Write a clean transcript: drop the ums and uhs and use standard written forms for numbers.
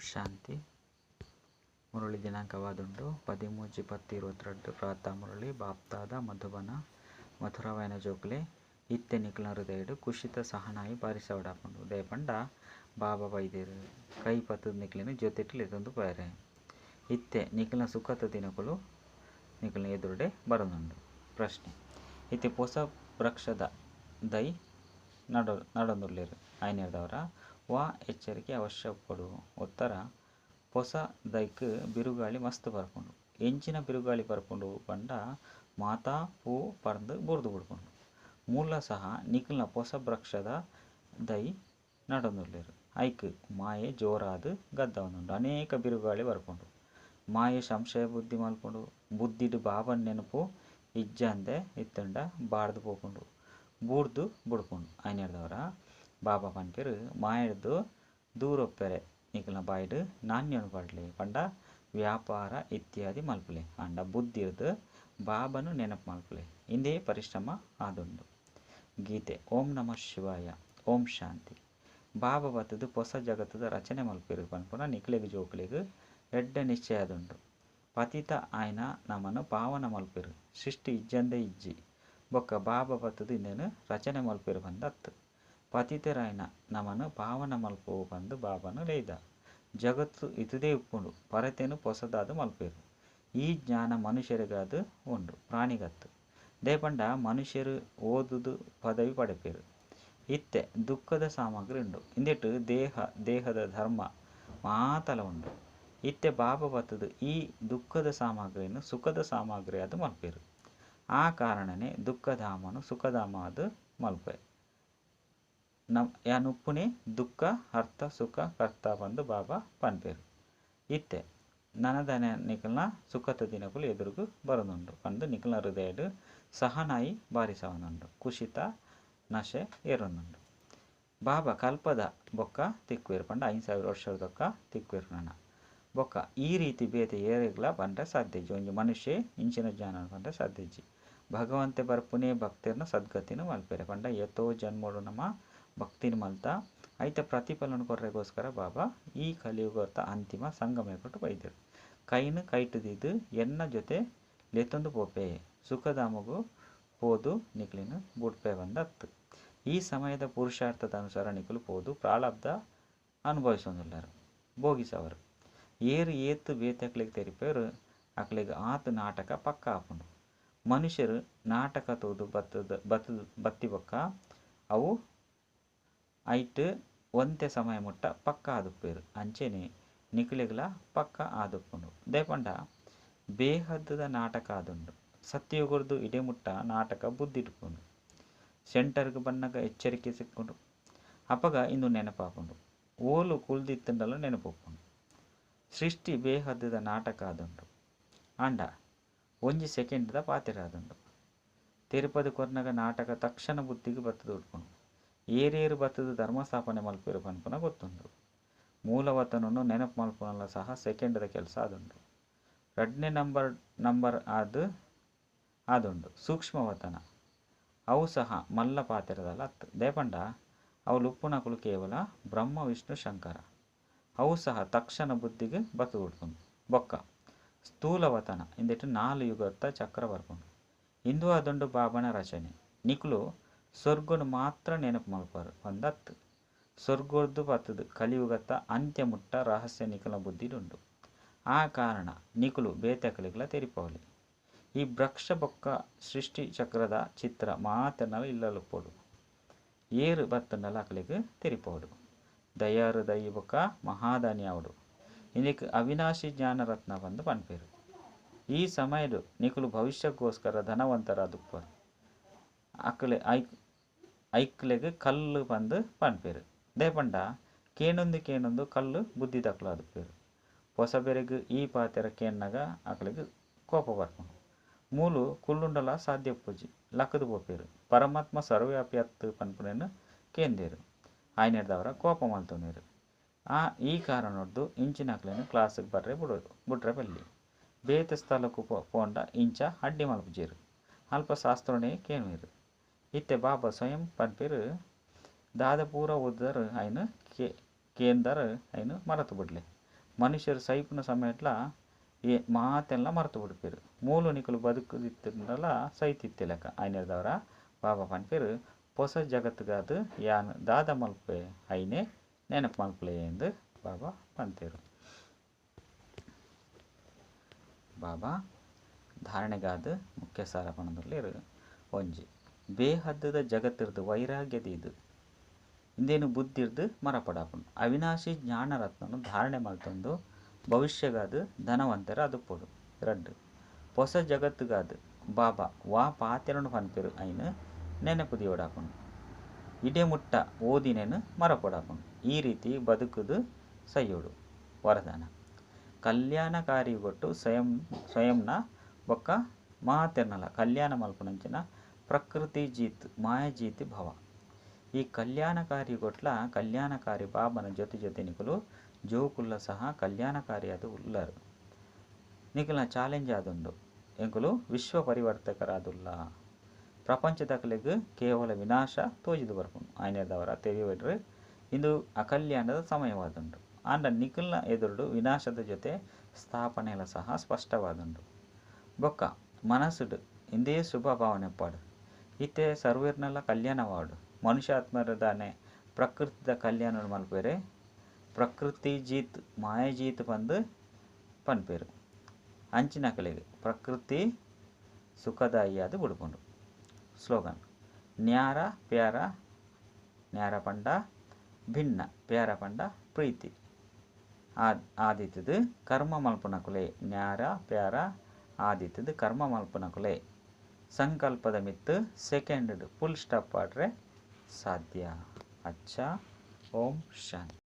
ಶಾಂತಿ. ಮುರಳಿ ದಿನಾಂಕವಾದುಂಡು 13-10-22 ಪ್ರಾತಃ ಮುರಳಿ ಬಾಪ್ತಾದ ಮಧುಬನ ಮಧುರವಾಯನ ಜೋಕುಲೆ ಇತ್ತೆ ನಿಕುಲ್ನ ಹೃದಯಡು ಕುಶಿತ ಸಹನಾಯಿ ಬಾರಿಸವಡಾಪುಂಡು ದಯಪಂಡ ಬಾಬಾ ಬೈದೇರು ಕೈ ಪತ್ತದ ನಿಕ್ಲೆನ ಜೊತೆಟ್ ಲೆತೊಂದು ಪೋಯೆರೆ ಇತ್ತೆ ನಿಕಲ್ನ ಸುಖತ ದಿನಕುಲು ನಿಕಲ್ನ ಎದುರುಡೆ ಬರೊಂದುಂಡು. ಪ್ರಶ್ನೆ ಇತ್ತೆ ಪೊಸ ವೃಕ್ಷದ ದೈ ನಡೊಂದುಲ್ಲೆರ್ ಆಯಿನೆರ್ದವರ ವಾ ಎಚ್ಚರಿಕೆ ಅವಶ್ಯ ಉಪ್ಪೊಡು? ಉತ್ತರ ಪೊಸ ದೈಕ್ ಬಿರುಗಾಳಿ ಮಸ್ತ್ ಬರ್ಪುಂಡು. ಎಂಚಿನ ಬಿರುಗಾಳಿ ಬರ್ಪುಂಡು ಪಂಡ ಮಾತಾ ಪೂ ಪರ್ಂದ್ ಬೂರ್ದು ಬುಡ್ಪುಂಡು. ಮೂಲ ಸಹ ನಿಕಲ್ನ ಪೊಸ ವೃಕ್ಷದ ದೈ ನಡೊಂದುಲ್ಲೆರ್ ಐಕ್ ಮಾಯೆ ಜೋರಾದ್ ಗದ್ದಾವೊಂದುಂಡು. ಅನೇಕ ಬಿರುಗಾಳಿ ಬರ್ಪುಂಡು. ಮಾಯೆ ಸಂಶಯ ಬುದ್ಧಿ ಮಲ್ಪುಂಡು. ಬುದ್ಧಿಡ್ ಬಾಬನ ನೆನಪು ಇಜ್ಜಂದೆ ಇತ್ತುಂಡ ಬಾಡ್ದು ಪೋಪುಂಡು, ಬೂರ್ದು ಬುಡ್ಪುಂಡು. ಆಯಿನೆರ್ದವರ ಬಾಬಾ ಪನ್ಪೆರ್ ಮಾಯೆರ್ದ್ ದೂರೊಪ್ಪೆರೆ ನಿಕಲ್ನ ಬಾಯಿಡ್ ನಾಣ್ಯನು ಪಾಡ್ಲೆ ಪಂಡ ವ್ಯಾಪಾರ ಇತ್ಯಾದಿ ಮಲ್ಪುಲೆ ಆಂಡ ಬುದ್ಧಿರ್ದ್ ಬಾಬನು ನೆನಪು ಮಲ್ಪುಲೆ. ಇಂದೇ ಪರಿಶ್ರಮ ಆದುಂಡು. ಗೀತೆ ಓಂ ನಮಃ ಶಿವಾಯ. ಓಂ ಶಾಂತಿ. ಬಾಬಾ ಬತ್ತುದು ಪೊಸ ಜಗತ್ತುದ ರಚನೆ ಮಲ್ಪೆರ್ ಪನ್ಪುನ ನಿಕ್ಲೆಗ್ ಜೋಕುಲೆಗ್ ಎಡ್ಡೆ ನಿಶ್ಚಯ ಆದುಂಡು. ಪತಿತ ಆಯಿನ ನಮನ್ ಪಾವನ ಮಲ್ಪೆರ್. ಸೃಷ್ಟಿ ಇಜ್ಜಂದೆ ಇಜ್ಜಿ. ಬೊಕ್ಕ ಬಾಬಾ ಬತ್ತುದು ಇಂದೆನ್ ರಚನೆ ಮಲ್ಪೆರ್ ಪಂದ್ ಅತ್ತ್. ಪತಿತೆರಾಯಿನ ನಮನ್ ಪಾವನ ಮಲ್ಪು ಪಂದ್ ಬಾಬಾನ ಲೆಯ್ದ. ಜಗತ್ತು ಇತುದೇ ಉಪ್ಪುಂಡು. ಪರತೆನ್ ಪೊಸದಾದ್ ಮಲ್ಪೆರ್. ಈ ಜ್ಞಾನ ಮನುಷ್ಯೆರೆಗಾದ್ ಉಂಡು ಪ್ರಾಣಿಗತ್ತ್. ದಾಯೆ ಪಂಡ ಮನುಷ್ಯೆರ್ ಓದುದು ಪದವಿ ಪಡೆಪೆರ್. ಇತ್ತೆ ದುಃಖದ ಸಾಮಗ್ರಿ ಉಂಡು. ಇಂದೆಟ್ ದೇಹ, ದೇಹದ ಧರ್ಮ ಮಾತಲ ಉಂಡು. ಇತ್ತೆ ಬಾಬಾ ಬತ್ತುದು ಈ ದುಃಖದ ಸಾಮಗ್ರಿನ್ ಸುಖದ ಸಾಮಗ್ರಿ ಆದ್ ಮಲ್ಪೆರ್. ಆ ಕಾರಣನೇ ದುಃಖಧಾಮನು ಸುಖಧಾಮ ಆದ್ ಮಲ್ಪೆ. ಯಾನ್ ಉಪ್ಪುನೆ ದುಃಖ ಅರ್ಥ ಸುಖ ಕರ್ತ ಪಂದ್ ಬಾಬಾ ಪನ್ಪೆರ್. ಇತ್ತೆ ನನದನೆ ನಿಕಲ್ನ ಸುಖತ ದಿನಕುಲು ಎದುರುಗು ಬರೊಂದುಂಡು ಪಂದ್ ನಿಕಲ್ನ ಹೃದಯಡ್ ಸಹನಾಯಿ ಬಾರಿಸವೊಂದುಂಡು. ಕುಶಿತ ನಶೆ ಏರೊಂದುಂಡು. ಬಾಬಾ ಕಲ್ಪದ ಬೊಕ್ಕ ತಿಕ್ಕುವೆರ್ ಪಂಡ 5000 ವರ್ಷದೊಕ್ಕ ತಿಕ್ಕುವೆರ್ ನನ. ಬೊಕ್ಕ ಈ ರೀತಿ ಬೇತೆ ಏರೆಗ್ಲ ಪಂಡ ಸಾಧ್ಯ ಇಜ್ಜಿ. ಒಂಜಿ ಮನುಷ್ಯೆ ಇಂಚಿನ ಜ್ಞಾನ ಪಂಡ ಸಾಧ್ಯ ಇಜ್ಜಿ. ಭಗವಂತೆ ಬರ್ಪುನೇ ಭಕ್ತೆರ್ನ ಸದ್ಗತಿನ ಮಲ್ಪೆರೆ ಪಂಡ ಏತೋ ಜನ್ಮಡು ನಮ ಭಕ್ತಿನ ಮಲ್ತ ಐತ ಪ್ರತಿಫಲನ ಕೊರ್ರೆಗೋಸ್ಕರ ಬಾಬಾ ಈ ಕಲಿಯುಗದ ಅಂತಿಮ ಸಂಗಮ ಬೈದೆರ್. ಕೈನ್ ಕೈಟ್ ದೀದ್ ಎನ್ನ ಜೊತೆ ಲೆತೊಂದು ಪೋಪೆ ಸುಖಧಾಮಗು ಪೋದು ನಿಕ್ಲೆನ್ ಬುಡ್ಪೆ ಪಂದ್ ಅತ್ತ್. ಈ ಸಮಯದ ಪುರುಷಾರ್ಥದ ಅನುಸಾರ ನಿಕುಲು ಪೋದು ಪ್ರಾರಬ್ಧ ಅನುಭವಿಸೊಂದುಲ್ಲೆರ್ ಭೋಗಿಸವರು. ಏರ್ ಏತ್ ಬೇತೆಕ್ಲೆಗ್ ತೆರಿಪೆರ್ ಅಕ್ಲೆಗ್ ಆತ್ ನಾಟಕ ಪಕ್ಕ ಆಪುಂಡು. ಮನುಷ್ಯರು ನಾಟಕ ತೂದು ಬತ್ತದ ಬತ್ತದ ಬತ್ತಿ ಬೊಕ್ಕ ಅವು ಐಟ್ ಒಂತೆ ಸಮಯ ಮುಟ್ಟ ಪಕ್ಕ ಆದುಪ್ಪೆರ್. ಅಂಚೆನೆ ನಿಕ್ಲೆಗ್ಲ ಪಕ್ಕ ಆದುಪ್ಪುಂಡು. ದಾಯೆ ಪಂಡ ಬೇಹದ್ದ ನಾಟಕ ಆದುಂಡು. ಸತ್ಯಯುಗರ್ದು ಇಡೆ ಮುಟ್ಟ ನಾಟಕ ಬುದ್ಧಿಡುಪ್ಪುಂಡು. ಸೆಂಟರ್ಗ್ ಬನ್ನಗ ಎಚ್ಚರಿಕೆ ಸಿಕ್ಕುಂಡು. ಅಪಗ ಇಂದು ನೆನಪಾಪುಂಡು. ಓಲು ಕುಲ್ದಿತ್ತುಂಡಲ ನೆನಪುಪ್ಪುಂಡು. ಸೃಷ್ಟಿ ಬೇಹದ್ದ ನಾಟಕ ಆದುಂಡು. ಆಂಡ ಒಂಜಿ ಸೆಕೆಂಡ್ದ ಪಾತೆರ ಆದುಂಡು. ತಿರುಪತಿ ಕೊರ್ನಗ ನಾಟಕ ತಕ್ಷಣ ಬುದ್ಧಿಗ್ ಬತ್ತುದು ಉಪ್ಪುಂಡು. ಏರೇರು ಬತ್ತುದು ಧರ್ಮ ಸ್ಥಾಪನೆ ಮಲ್ಪೆರ್ ಪನ್ಪುನ ಗೊತ್ತುಂಡು. ಮೂಲವತನನು ನೆನಪು ಮಲ್ಪುನಲ ಸಹ ಸೆಕೆಂಡ್ದ ಕೆಲಸ ಆದುಂಡು. ರಡ್ಡನೇ ನಂಬರ್ ಆದ್ ಆದುಂಡು ಸೂಕ್ಷ್ಮವತನ. ಅವು ಸಹ ಮಲ್ಲ ಪಾತೆರದಲ್ಲ ಅತ್ತ್. ದಾಯೆ ಪಂಡ ಅವುಲು ಉಪ್ಪುನಕುಲು ಕೇವಲ ಬ್ರಹ್ಮ ವಿಷ್ಣು ಶಂಕರ. ಅವು ಸಹ ತಕ್ಷಣ ಬುದ್ಧಿಗ್ ಬತ್ತುದು ಉಪ್ಪುಂಡು. ಬೊಕ್ಕ ಸ್ಥೂಲವತನ ಇಂದೆಟ್ 4 ಯುಗತ್ತ ಚಕ್ರ ಬರ್ಪುಂಡು. ಇಂದು ಆದುಂಡು ಬಾಬನ ರಚನೆ. ನಿಕುಲು ಸ್ವರ್ಗನು ಮಾತ್ರ ನೆನಪು ಮಲ್ಪರು ಪಂದ್ ಅತ್ತ್. ಸ್ವರ್ಗರ್ದು ಬತ್ತುದು ಕಲಿಯುಗತ್ತ ಅಂತ್ಯ ಮುಟ್ಟ ರಹಸ್ಯ ನಿಕಲ್ನ ಬುದ್ಧಿಡುಂಡು. ಆ ಕಾರಣ ನಿಕುಲು ಬೇತೆಕ್ಲೆಗ್ಲ ತೆರಿಪವೊಲಿ. ಈ ವೃಕ್ಷ ಬೊಕ್ಕ ಸೃಷ್ಟಿ ಚಕ್ರದ ಚಿತ್ರ ಮಾತೆರ್ನಲ ಇಲ್ಲಲುಪ್ಪೊಡು. ಏರು ಬತ್ತುಂಡಲ ಅಕ್ಲೆಗ್ ತೆರಿಪವೊಡು. ದಯಾರು ದೈ ಬೊಕ್ಕ ಮಹಾದಾನಿ ಆವೊಡು. ಇಂದೆಕ್ ಅವಿನಾಶಿ ಜ್ಞಾನರತ್ನ ಪಂದ್ ಪನ್ಪೆರ್. ಈ ಸಮಯಡ್ ನಿಕುಲು ಭವಿಷ್ಯಕ್ಕೋಸ್ಕರ ಧನವಂತರಾದುಪ್ಪರು. ಅಕ್ಲೆ ಐಕ್ಲೆಗ್ ಕಲ್ಲು ಪಂದ್ ಪನ್ಪೆರ್. ದಾಯೆ ಪಂಡ ಕೇನೊಂದು ಕೇನೊಂದು ಕಲ್ಲು ಬುದ್ಧಿದಕ್ಲಾದುಪ್ಪೆರ್. ಪೊಸಬೆರೆಗ್ ಈ ಪಾತೆರ ಕೇನ್ನಗ ಅಕ್ಲೆಗ್ ಕೋಪ ಬರ್ಪುಂಡು. ಮೂಲು ಕುಲ್ಲುಂಡಲ ಸಾಧ್ಯ ಉಪ್ಪುಜಿ. ಲಕ್ಕುದು ಪೋಪೆರ್. ಪರಮಾತ್ಮ ಸರ್ವವ್ಯಾಪಿ ಅತ್ತ್ ಪನ್ಪುನೆನ್ ಕೇಂದೆರ್. ಆಯಿನೆರ್ದವರ ಕೋಪ ಮಲ್ತೊನ್ವೆರ್. ಈ ಕಾರಣೊರ್ದು ಇಂಚಿನಕ್ಲೆನ್ ಕ್ಲಾಸ್ಗ್ ಬರ್ರೆ ಬುಡ್ರೆ ಬಲ್ಲಿ. ಬೇತೆ ಸ್ಥಳಕ್ಕೂ ಪೋಂಡ ಇಂಚ ಅಡ್ಡಿ ಮಲ್ಪುಜೆರ್. ಅಲ್ಪ ಶಾಸ್ತ್ರನೇ ಕೇನುವೆರ್. ಇತ್ತೆ ಬಾಬಾ ಸ್ವಯಂ ಪನ್ಪೆರ್ ದಾದ ಪೂರ ಓದುದಾರ್ ಐನ್ ಕೇಂದಾರ್ ಐನ್ ಮರತು ಬುಡ್ಲೆ. ಮನುಷ್ಯರು ಸೈಪುನ ಸಮಯಟ್ಲ ಈ ಮಾತೆಲ್ಲ ಮರೆತು ಬಿಡ್ಪೇರು. ಮೂಲು ನಿಕುಲು ಬದುಕುದಿತ್ತಂಡಲ ಸೈತಿತ್ತಿಲೆಕ್ಕ ಆಯ್ನೆರ್ದವರ ಬಾಬಾ ಪನ್ಪೇರು ಪೊಸ ಜಗತ್ತುಗಾದ್ ಯಾನ್ ದಾದ ಮಲ್ಪೆ ಐನೆ ನೆನಪು ಮಲ್ಪಲೆ ಎಂದು ಬಾಬಾ ಪಂತೇರು. ಬಾಬಾ ಧಾರಣೆಗಾದ ಮುಖ್ಯ ಸಾರ ಪಣದುಲ್ಲೇರು. ಒಂಜಿ ಬೇಹದ್ದದ ಜಗತ್ತಿರ್ದು ವೈರಾಗ್ಯದೀದು ಇಂದೇನು ಬುದ್ಧಿರ್ದು ಮರಪಡಾಪುಂಡು. ಅವಿನಾಶಿ ಜ್ಞಾನರತ್ನನು ಧಾರಣೆ ಮಲ್ತೊಂದು ಭವಿಷ್ಯಗಾದ ಧನವಂತರ ಅದುಪೊಡು. ರಡ್ಡು ಪೊಸ ಜಗತ್ತುಗಾದ ಬಾಬಾ ವಾ ಪಾತೆರನು ಪನ್ಪೇರು ಐನು ನೆನಪು ದಿಯೋಡಾಪುಂಡು. ಇಡೆ ಮುಟ್ಟ ಓದಿನೇನು ಮರಪಡಾಪುಂಡು. ಈ ರೀತಿ ಬದುಕುದು ಸೈಯೋಡು. ವರದಾನ ಕಲ್ಯಾಣಕಾರಿ ಗೊಟ್ಟು ಸ್ವಯಂ ಸ್ವಯಂನ ಬೊಕ್ಕ ಮಾತೆರ್ನಲ ಕಲ್ಯಾಣ ಮಲ್ಪುನಂಚಿನ ಪ್ರಕೃತಿ ಜೀತ್ ಮಾಯ ಜೀತಿ ಭವ. ಈ ಕಲ್ಯಾಣಕಾರಿ ಗೊಟ್ಲ ಕಲ್ಯಾಣಕಾರಿ ಬಾಬನ ಜೊತೆ ಜೊತೆ ನಿಕುಲು ಜೋಕುಲ್ಲ ಸಹ ಕಲ್ಯಾಣಕಾರಿಯಾದ ಉಲ್ಲರು. ನಿಕುಲ್ನ ಚಾಲೆಂಜ್ ಆದುಂಡು. ಎಂಕುಲು ವಿಶ್ವ ಪರಿವರ್ತಕರಾದುಲ್ಲ. ಪ್ರಪಂಚದಕಲೆಗ್ ಕೇವಲ ವಿನಾಶ ತೋಜಿದು ಬರ್ಪುಂಡು. ಆಯ್ನೆರ್ದವರ ತೆರಿಯಡ್ರು ಇಂದು ಅಕಲ್ಯಾಣದ ಸಮಯವಾದುಂಡು. ಆಂಡ ನಿಕುಲ್ನ ಎದುರುಡು ವಿನಾಶದ ಜೊತೆ ಸ್ಥಾಪನೆಲ ಸಹ ಸ್ಪಷ್ಟವಾದುಂಡು. ಬೊಕ್ಕ ಮನಸ್ಸುಡು ಇಂದೇ ಶುಭ ಭಾವನೆ ಪಾಡು. ಇತ್ತೆ ಸರ್ವೇರ್ನಲ ಕಲ್ಯಾಣವಾಡು. ಮನುಷ್ಯಾತ್ಮರದಾನೆ ಪ್ರಕೃತಿದ ಕಲ್ಯಾಣ ಮಲ್ಪೇರೆ ಪ್ರಕೃತಿ ಜೀತ್ ಮಾಯ ಜೀತ್ ಪಂದು ಪನ್ಪೇರು. ಅಂಚಿನಕಲೆಗ್ ಪ್ರಕೃತಿ ಸುಖದಾಯಿಯಾದ ಬುಡುಪುಂಡು. Slogan ನ್ಯಾರ para. ನ್ಯಾರ ಪಂಡ ಭಿನ್ನ, ಪ್ಯಾರ ಪಂಡ ಪ್ರೀತಿ. ಆದಿತ್ತದು ಕರ್ಮ ಮಲ್ಪುನಕುಲೆ. ನ್ಯಾರ ಪ್ಯಾರ ಆದಿತ್ತದು ಕರ್ಮ ಮಲ್ಪುನಕುಲೆ ಸಂಕಲ್ಪದ ಮಿತ್ತು ಸೆಕೆಂಡ್ ಫುಲ್ ಸ್ಟಾಪ್ ಆಡ್ರೆ ಸಾಧ್ಯ. ಅಚ್ಚಾ, ಓಂ ಶಾಂತಿ.